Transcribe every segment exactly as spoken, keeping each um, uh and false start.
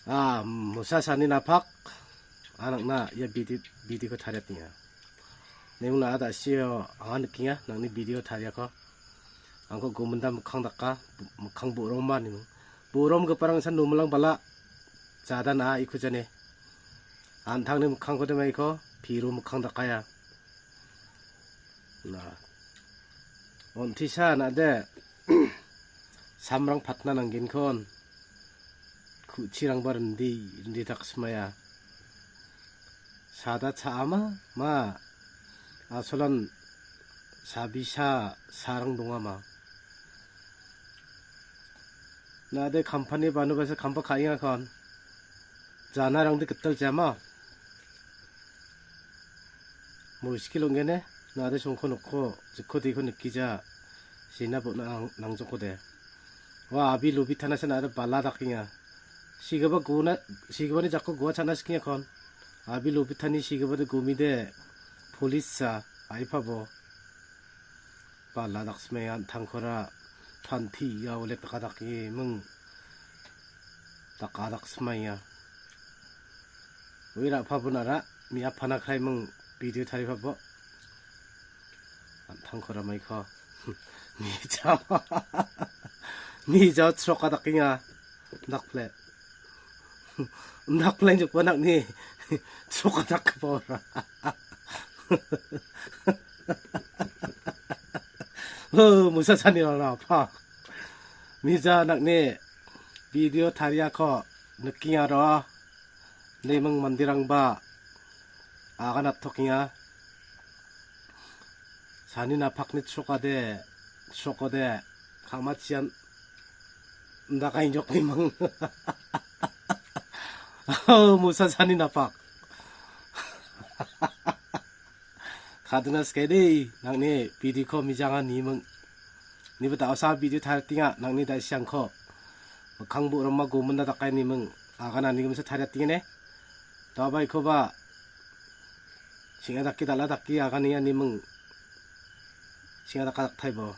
Ah, mosa sani napak, anakna ia bidi, bidiko tariatenga. Nengna ada sio angan nikenga, nangni bidiko tariako. Angko gomenda mikkang daka, mikkang boroma nimo. Borom giparang san nomelang bala, jadan a iko jane. Antangni mikkangko de maiko, piru mikkang dakaya. Na. Ontisa na de, samrang patna nangginkon, kuchirangba rindi, rindi daksmaya. Sada cha·ama, ma, asolan sabisa sarang dongama. Na de company banubasa kampa ka·engakon. Janarangde gital jama. Muskil ong·gene, na de songko nokko, jikko diko nikija, sina bo·na nang-, nangjokode. Wa abi lobitana sana ada bala dakenga. Sigaba gona, sigabani jakko goa chana sikengakon. Abi lobitani sigabade gomide, police sa, aipabo. Bala daksmai an·tangkora panti ia olek daka dake ming daka daksmaia. Ui ra·pabonara mi·apana krai ming video taripabo. An·tangkora maiko. Nija. Nija chroka dakenga. Dakple. Dakple jokba nakni. Chroka dakbora. Oh, musa sani rona apa. Mija nakni video tariako nikenga ro. Neming mandirangba agan attokenga. Sani napakni chrokade, chrokode, kamachian ndakainjok neming. Oh, musa sani napak. Kaduna skai dei, nangni bidiko mijanga niming. Niba da·osa bidi taritinga, nangni da·siangko. Mikkang bu·rama gomina dakai niming. Agan ani gimsa tariatinge ne. Dabaikoba, singa dake dala dake agan ia niming. Singa daka daktaibo.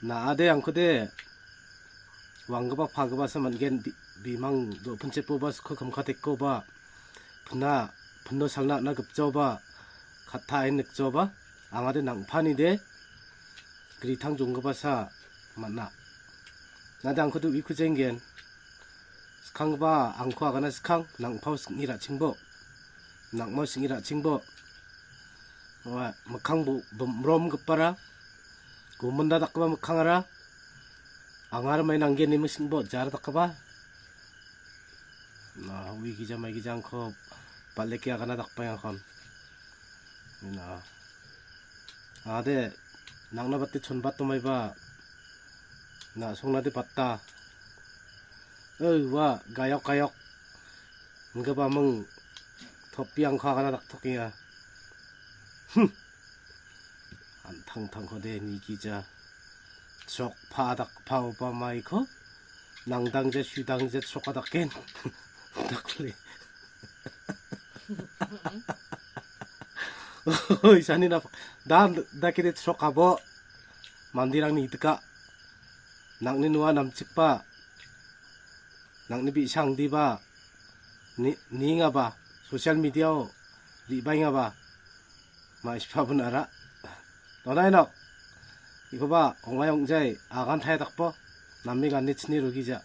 Na·ade angkode, wanggipa pagipasa man·gen bi-, bimang do·pinchipoba skul kamkatekoba. Pina, pino salna na gipjaoba, katta ain nikjaoba, angade nangpanide, gritang jonggipasa man·a. Nade angkode uiko jenggen, skanggipa angko agana skang, nangpao sing·e ra·chengbo, nangmao sing·e ra·chengbo, ua mikkang bo-, bomromgipara, gomina dakgipa mikkangara, angar mai nanggen ime sing·bo, jara dakgipa, Na, ui gija mai gija angko baleke agana dakpayangkon. Na. Ade, nangna bate chonbat tomaiba. Na, songnade batta. Oi, wa, gayok, gayok. Enggaba mung topi angko agana daktokenga. Hmm. An·tangtangkode nigija. Chokpa dakpaoba maiko. Nangdangja, sudangja, chroka daken. Dakle. Oi, sani nap-, dan dakede chrokabo. Mandirangni idika. Nangni noa namchikba. Nangni bi·sangdiba. Ni-, ningaba. Social media-o ribaengaba. Ma·sipabon ara. Donainok. Ikoba ong·ai ong·jai agan taia dakbo. Name gane chini rugija.